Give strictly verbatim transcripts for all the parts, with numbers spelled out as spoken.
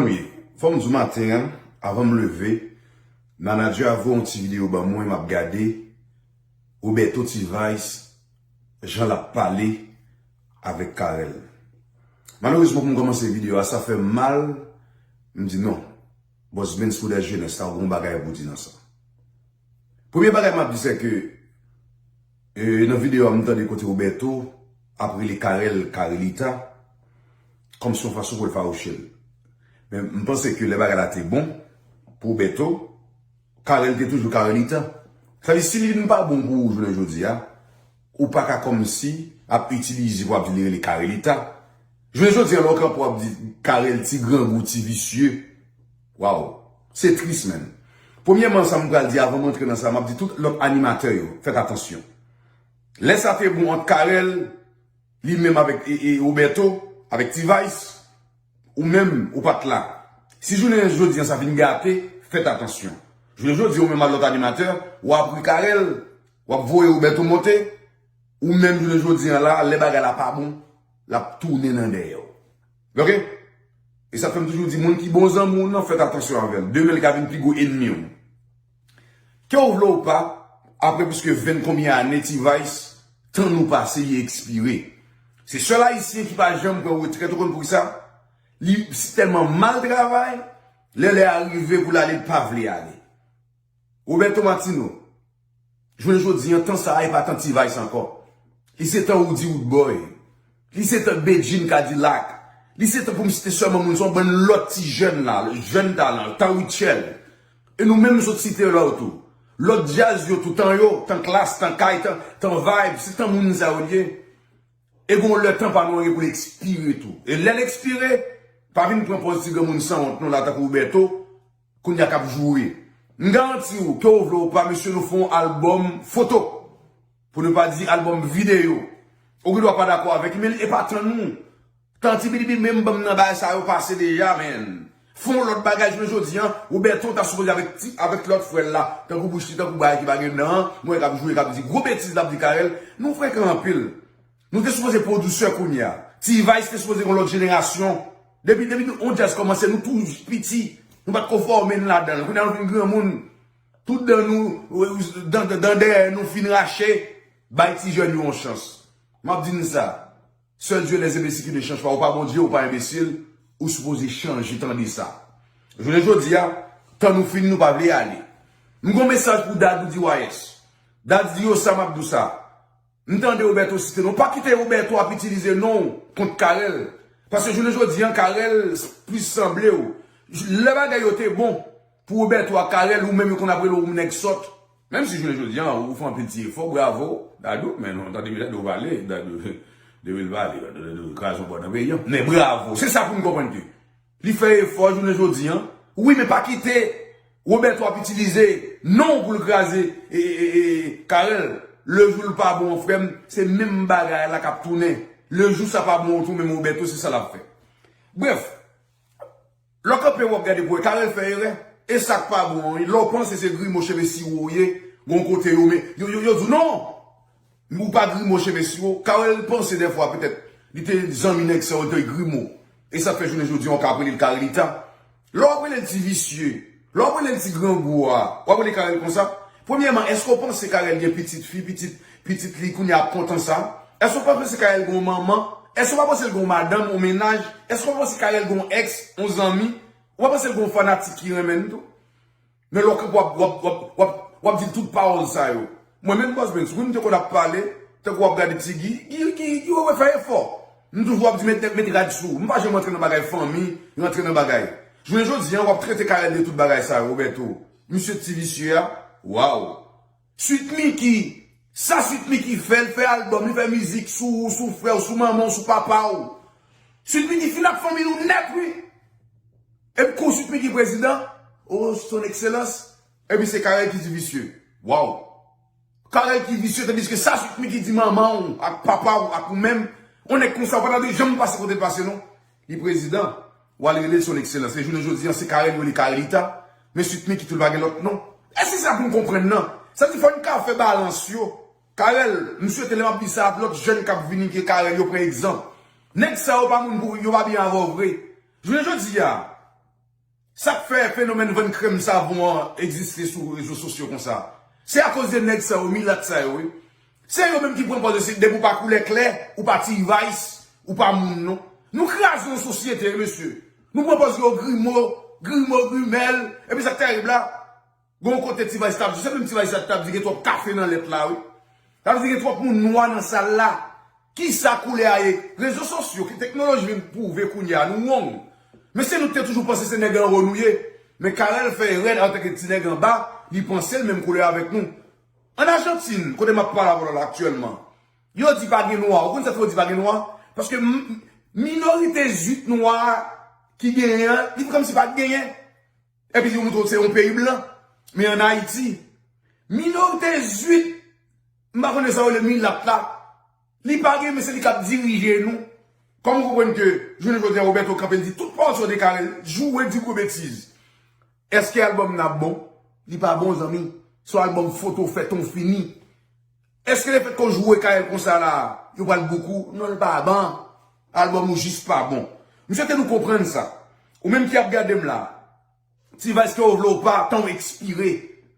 Wi, fò m di w maten an, avan m leve, manadjè a voye yon ti videyo ban mwen, m ap gade Roberto T-Vice, jan l ap pale avèk Carel. Malerezman, pou m kòmanse videyo a, sa fè m mal, m di non. Bòs Benz pou dè jenès la, ou gen yon bagay pou di nan sa. Premye bagay m ap di, se ke, e, nan videyo a, m tande kote Roberto ap rele Carel Carelita, kòmsi yon fason pou l fawouche l. Men m panse ke lè bagay la te bon pou Roberto, Carel te toujou Carelita. Sa vle di, si li vin pa bon pou ou jounen jodi a, ou pa ka kòmsi ap itilize pou ap di li rele Carelita. Jounen jodi a, lè w kanpe w ap di Carel ti grangou, ti visye. Waw. Se tris, menn. Premyèman, sa m pral di avan m antre nan sa, m ap di tout lòt animatè yo, fèt atansyon. Lè sa te bon ant Carel, li menm avèk e, e, Roberto, avèk T-Vice, ou menm, ou pa t la. Si jounen jodi an sa vin gate, fèt atansyon. Jounen jodi, ou menm ak lòt animatè, w ap ri Carel, w ap voye Roberto monte, ou menm jounen jodi an la, lè bagay la pa bon, l ap tounen nan dèyè w. Oke? E sa fè m toujou di, moun ki bon zanmi w nan, fèt atansyon avè l. Demen, li ka vin pi gwo ènmi w. Ke w vle ou pa, apre pliske venn konbyen ane, T-Vice, tan nou pase, li ekspire. Se sèl Ayisyen ki pa janm pran retrèt, ou konn poukisa? Li si tèlman mal travay, lè lè a rive pou l ale, l pa vle ale. Roberto Martino, jounen jodi an, tan sa a, e pa tan T-Vice ankò. Li se tan Roody Roodboy. Li se tan Bedjine Cadillac. Li se tan, pou m site sèlman moun sa, yon bann lòt ti jèn la, jèn talan, tan Rutshelle. E nou menm, nou sot site lòt tou. Lòt djaz yo tou, tan yo, tan Klass, tan Kay, tan, tan Vybz, se tan moun sa yo l ye. E gon lè tan pa nou an gen pou l ekspire tou. E lè l ekspire, pa vin pran pòz ti granmoun sanwont non la tankou Roberto, kounye a k ap joure. M garanti w, ke w vle ou pa, mesye, nou fè yon albòm foto. Pou ne pa di albòm videyo. Ou gen dwa pa dakò avèk li, men e pa tan nou. Tan Ti Bidibi menm ban m nan bagay sa yo pase deja, menn. Fè yon lòt bagay jounen jodi an, Roberto ta sipoze avèk ti, avèk lòt frè l la, tankou Bouchti, tankou bagay ki pa gen nan an, nou wè k ap joure, k ap di gwo betiz, l ap di Carel, nou frekan anpil. Nou te sipoze pwodisè kounye a. T-Vice te sipoze gen yon lòt jenerasyon. Depi, depi nou, yon djaz kòmanse, nou tou piti. Nou pa t ko fòme n ladan l. Kounye a nou vin granmoun. Tout dan nou, dan, dan, dan dèyè nou fin rache. Bay ti jèn yo yon chans. M ap di n sa. Seul Dieu les imbéciles qui ne changent pas. Ou pa Bondye, ou pa enbesil. Ou sipoze chanje, tande sa. Jounen jodi a, tan nou fini, nou pa vle ale. M gon mesaj pou Dadou D Y S. Dadou di yo sa, m ap di w sa. M tande Roberto site non. Pa kite Roberto ap itilize non w kont Carel. Paske jounen jodi an, Carel plis sanble w. Lè bagay yo te bon pou Roberto ak Carel, ou menm yo konn ap rele w nèg sòt. Menm si jounen jodi an, ou fè anpil ti efò, bravo, Dadou, men non, tande Dadou pale, Dadou, depi l pale, Dadou, Dadou kraze yon bò nan peyi an. Men bravo, se sa pou n konprann ke li fè efò jounen jodi an. Wi, men pa kite Roberto ap itilize non w pou l kraze e, e, e, e, Carel. Lejou l pa bon, frè m, se menm bagay la k ap tounen. Lejou sa pa bon tou, menm Roberto, se sa l ap fè. Brèf, lè w kanpe w ap gade pou wè Carel fè erè. E sa k pa bon an, wi, lè w panse se grimo cheve siwo w ye, gon kote yo, men, yo, yo, yo di w non! Ou pa grimo cheve siwo. Carel panse dèfwa petèt li te zanmi nèg sa yo, li te grimo. E sa fè jounen jodi an w ka ap rele l Carelita. Lè w ap rele l ti visye, lè w ap rele l ti grangou a, w ap rele Carel konsa. Premyèman, èske w panse Carel gen pitit fi, pitit, pitit li kounye a ap kontan sa? Èske w pa panse Carel gen yon manman? Èske w pa panse l gen yon madanm, yon mennaj? Èske w pa panse Carel gen yon èks, yon zanmi? Ou pa panse l gen yon fanatik ki renmen l tou? Men lè w ap, w ap, w ap, w ap, w ap di tout pawòl sa yo. Mwen menm Bòs Benz, wi, m te konn ap pale, tankou w ap gade ti Guy, Guy, Guy, Guy, wè, fè efò. M toujou ap di met, met rad sou ou. M pa janm rantre nan bagay fanmi, rantre nan bagay. Jounen jodi an, w ap trete Carel de tout bagay sa yo, Roberto. Misye ti visye a, waw. Sweet Micky, sa Sweet Micky fè, l fè albòm, li fè mizik sou ou, sou frè w, sou manman w, sou papa w. Sweet Micky fin ak fanmi nou nèt, wi. Epi kou Sweet Micky prezidan, o, son ekselans, epi se Carel ki di visye. Waw! Carel ki visye, tandiske sa Sweet Micky di manman w, ak papa w, ak ou menm, yon nèg konsa, ou pa ta dwe janm pase kote l pase, non. Li prezidan, w al rele l son ekselans. E jounen jodi an, se Carel yo rele Carelita, men Sweet Micky tou l pa gen lòt non. E se sa pou n konprann nan. Sa di fò n ka fè balans yo. Carel, m swete lè m ap di sa, lòt jèn k ap vini ke Carel yo pran egzanp. Nèg sa yo pa moun pou, yo pa byen avè w vre. Jounen jodi a, Sa k fè fenomèn vann krèm savon an egziste sou rezo sosyo konsa? Se akoz de nèg sa yo, milat sa yo, wi. Se yo menm ki pran pòz yo, se depi w pa koulè klè, ou pa T-Vice, ou pa moun non. Nou kraze yon sosyete, wi, mesye. Nou pran pòz yo grimo, grimo, grimèl, epi sa k terib la, gon kote T-Vice t ap di, se menm T-Vice sa t ap di gen twòp kafe nan lèt la, wi. Sa vle di gen twòp moun nwa nan sal la. Kisa koulè a ye? Rezo sosyo, ki teknoloji vin pwouve kounye a, nou wrong. Mesye, nou te toujou panse se nèg anwo nou ye. Men Carel fè erè antanke ti nèg anba, li panse l menm koulè avèk nou. Ann Ajantin, kote m ap pale avè w la aktyèlman, yo di pa gen nwa. Ou konn sa fè yo di pa gen nwa? Paske m- minorite zwit nwa ki genyen an, li fè kòmsi pa t genyen. Epi yo montre w se yon peyi blan. Men ann Ayiti, minorite zwit, m pa konnen sa yo rele milat la, li pa gen, men se li k ap dirije nou. Kòm ou konprann ke jounen jodi a, Roberto kanpe, l di tout pawòl sou de Carel, joure, di gwo betiz. Èske albòm nan ap bon? Li pa bon, zanmi. Se yon albòm foto fè ton fini. Èske lefètke w joure Carel konsa la, yo pral bouk ou? Non, l pa bon. Albòm ou jis pa bon. M swete nou konprann sa. Ou menm ki ap gade m la, T-Vice, ke w vle w pa, tan w ekspire.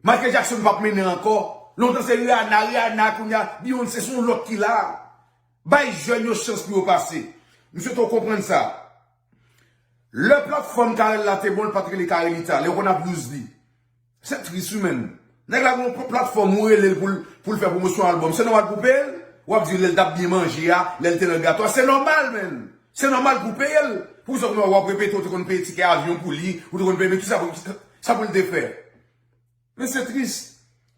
Michael Jackson p ap mennen ankò. Lontan se Rihanna, Rihanna, kounye a Beyoncé, se yon lòt ki la. Bay jèn yo chans pou yo pase. M swete w konprann sa. Lè platfòm Carel la te bon, l pa t rele Carelita, lè yo konn ap use li. Se tris, wi, menn. Nèg la gen yon pl- platfòm, ou rele l pou l, pou l fè pwomosyon albòm. Se nòmal pou w peye l? W ap di lè l t ap byen manje a, lè l te nan gato a. Se nòmal, menn. Se nòmal pou w peye l. Poukisa w ap repete, ou te konn peye tikè avyon pou li, ou te konn peye, men kisa pou, sa pou l te fè? Men se tris.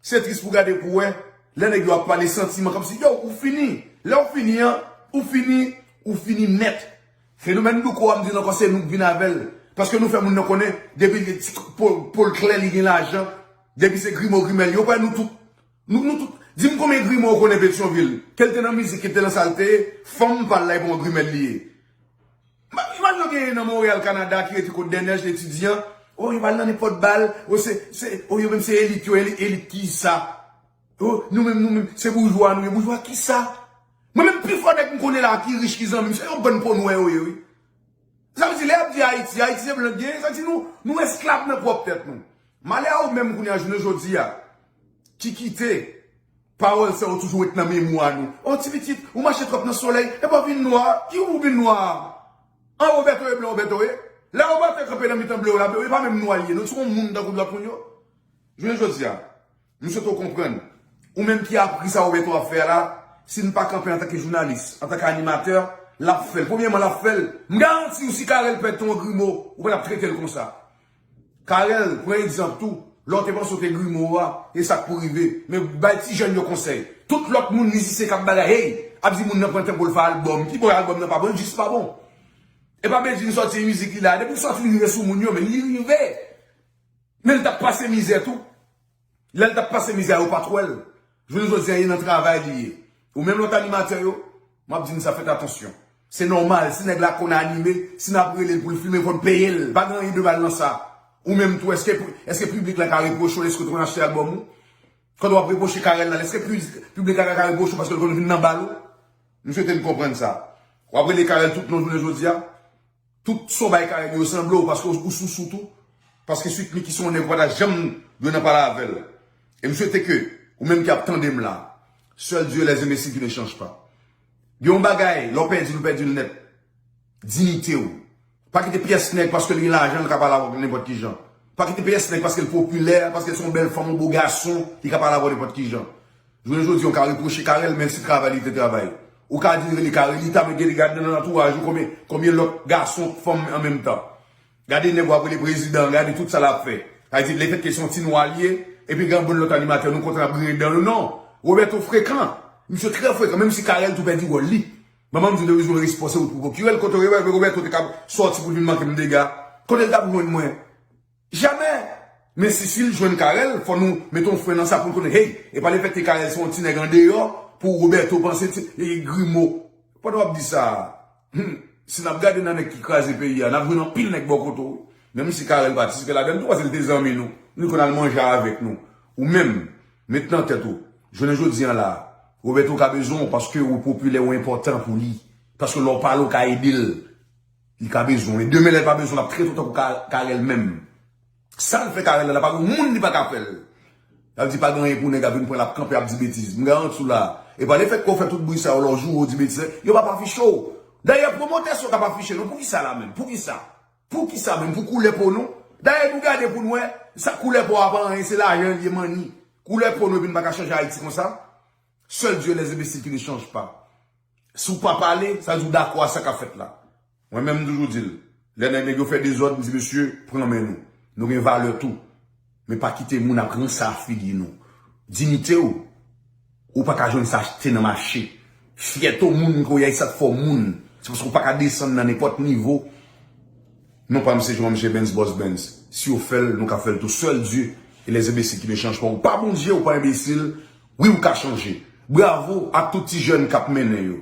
Se tris pou gade pou wè, lè nèg yo ap pale santiman, kòmsi, yo, ou fini. Lè ou fini an, ou fini, ou fini nèt. Fenomèn Douko a, m di l ankò, se nou k vin avè l. Paske nou fè moun nan konnen, depi li ti po, po l klè, li gen lajan. Depi se grimo grimèl, yo kwè nou tout. Nou, nou tout. Di m konbyen grimo ou konnen Petyonvil? Ke l te nan mizik, ke l te nan sa l te ye, fanm pa l la, e pa yon grimèl li ye. Ma- Imajine w genyen nan Monreyal, Kanada, ki rete kot Dènèj, etidyan. O, yo pa al nan nenpòt bal. O, se, se, o, yo menm se elit yo, elit, elit kisa? O, nou menm, nou menm, se boujwa nou ye. Boujwa kisa? Mwen menm, pi fò nèg m konnen la ki rich, ki zanmi m, se yon bann po nwè yo ye, wi. Sa vle di, lè y ap di Ayiti, Ayiti se blan k genyen, sa vle di nou, nou esklav nan pwòp tèt nou. Malè a ou menm kounye a, jounen jodi a, ki kite pawòl sa yo toujou ret nan memwa nou. O, ti pitit, ou mache twòp nan solèy, epi w vin nwa. Ki ou vin nwa? An Roberto ye blan, Roberto ye. Lè Roberto kanpe nan mitan blo yo la, blo yo pa menm nwa l ye, non, se yon moun tankou lòt moun yo. Jounen jodi a, m swete w konprann. Ou menm ki apri sa Roberto ap fè a la, si n pa kanpe antanke jounalis, antanke animatè, l ap fè l. Premyèman, l ap fè l. M garanti w, si Carel pèt yon grimo, ou pa t ap trete l konsa. Carel, pran egzanp tou. Lè w te panse w te grimo a, e sa k pou rive. Men bay ti jèn yo konsèy. Tout lòt moun mizisyen k ap bagay, hey, ap di moun nan pran tan pou l fè albòm. Ki bò albòm nan pa bon, jis pa bon. E pa Bedjine sòti mizik li la. Depi l sòti, li rive sou moun yo, men li rive. Men l t ap pase mizè tou. Lè l t ap pase mizè a, yo pa t wè l. Jounen jodi a, e nan travay li ye. Ou menm lòt animatè yo, m ap di n sa, fèt atansyon. Se nòmal, si nèg la konn anime, si n ap rele l pou l filme, fò n peye l. Pa gen anyen de mal nan sa. Ou menm tou, èske, èske piblik la ka repwoche w lèske w te konn achte albòm ou? Kòman w ap repwoche Carel la, èske pib- piblik la ka repwoche w paske l konn vin nan bal ou? M swete n konprann sa. W ap rele Carel tout non jounen jodi a? Tout sa w bay Carel yo sanble w, paske w, ou sousou tou. Paske Sweet Micky se yon nèg ou pa ta janm dwe nan pale avè l. E m swete ke ou menm ki ap tande m la, seul Dieu et les imbéciles qui ne changent pas. Gen yon bagay, lè w pèdi l, ou pèdi l nèt. Diyite w. Pa kite pyès nèg paske l gen lajan, l ka pale avè w nenpòt ki jan. Pa kite pyès nèg paske l popilè, paske l se yon bèl fanm, yon bo gason, li ka pale avè w nenpòt ki jan. Jounen jodi a, w ka repwoche Carel, men se travay li te travay. Ou ka di l rele Carelita, men gade, gade nan antouraj ou konbyen, konbyen lòt gason, fanm an menm tan. Gade nèg w ap rele prezidan, gade tout sa l ap fè. Sa vle di, lefètke se yon ti nwa l ye, epi gen yon bann lòt animatè, nou kontan ap griyen dan nou, non. Roberto frekan. Misye trè frekan, menm si Carel tou pèdi wòl li. Manman m di w te bezwen respè, se ou t pou pwokire l. Kote Roberto te ka sòti pou l vin manke m dega? Kote l t ap jwenn mwen? Jamè! Men si, si l jwenn Carel, fò nou mete yon fren nan sa pou l konnen, hey, e pa lefètke Carel se yon ti nèg andeyò pou Roberto panse ti, e, grimo. Pandan w ap di sa, hmm, si n ap gade nan nèg ki kraze peyi a, n ap jwenn anpil nèg bò kote w. Menm si Carel patisipe ladan l tou, paske l te zanmi nou, li konn al manje avèk nou. Ou menm, met nan tèt ou, jounen jodi a la, Roberto ka bezwen w paske ou popilè, ou enpòtan pou li. Paske lè w pale, ou ka ede l. Li ka bezwen w. E demen, lè l pa bezwen w, l ap trete w tankou Ka- Carel menm. Sa l fè Carel la, pa gen moun li pa ka fè l. L ap di pa gen anyen pou nèg ap vin pran l ap kanpe ap di betiz. M garanti w la. E pa lefèt ke w fè tout bri sa yo lè w joure w di betiz, yo p ap afiche w. Dayè pwomotè sa yo k ap afiche nou. Poukisa la menm? Poukisa? Poukisa menm? Pou koulè po nou? Dayè nou gade pou n wè, sa koulè po a pa anyen, se lajan l ye, manni. Koulè po nou epi n pa ka chanje Ayiti konsa? Seul Dieu, les imbéciles qui ne changent pas. Si w pa pale, sa vle di w dakò a sa k ap fèt la. Mwen menm, m toujou di l, lè nèg yo fè dezòd, m di, mesye, pran men nou. Nou gen valè tou. Men pa kite moun ap ranse a figi nou. Diyite w, ou pa ka jwenn sa achte nan mache. Fyète w, moun ke w ye a, e sa k fè w moun. Se paske w pa ka desann nan nenpòt nivo. Non pa m se Jean Michel Benz, Boss Benz. Si yo fè l, nou ka fè l tou. Seul Dieu et les imbéciles qui ne changent pas. Ou pa Bondye, ou pa enbesil. Wi, ou ka chanje. Bravo ak tout ti jèn k ap mennen yo.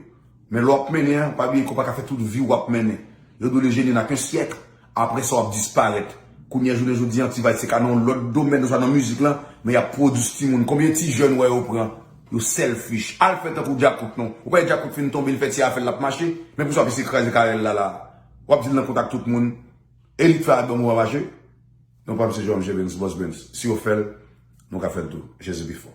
Men lè w ap mennen an, pa bliye ke w pa ka fè tout vi w ap mennen. Yo dwe jene n ak yon syèk. Apre sa, w ap disparèt. Kounye a, jounen jodi an, T-Vibe se ka nan yon lòt domèn, oswa nan mizik lan, men y ap pwodui timoun. Konbyen ti jèn w wè yo pran? Yo selfish. Al fè tankou Djakout non. Ou kwè Djakout fin tonbe, li fè ti afè l, l ap mache? Men pou sa w ap eseye kraze karyè l la la. W ap di l nan kontak tout moun. E li k fè album ou pa mache? Non pa m se Jean Michel Benz, Boss Benz. Si yo fè l, nou ka fè l tou. Jezi pi fò.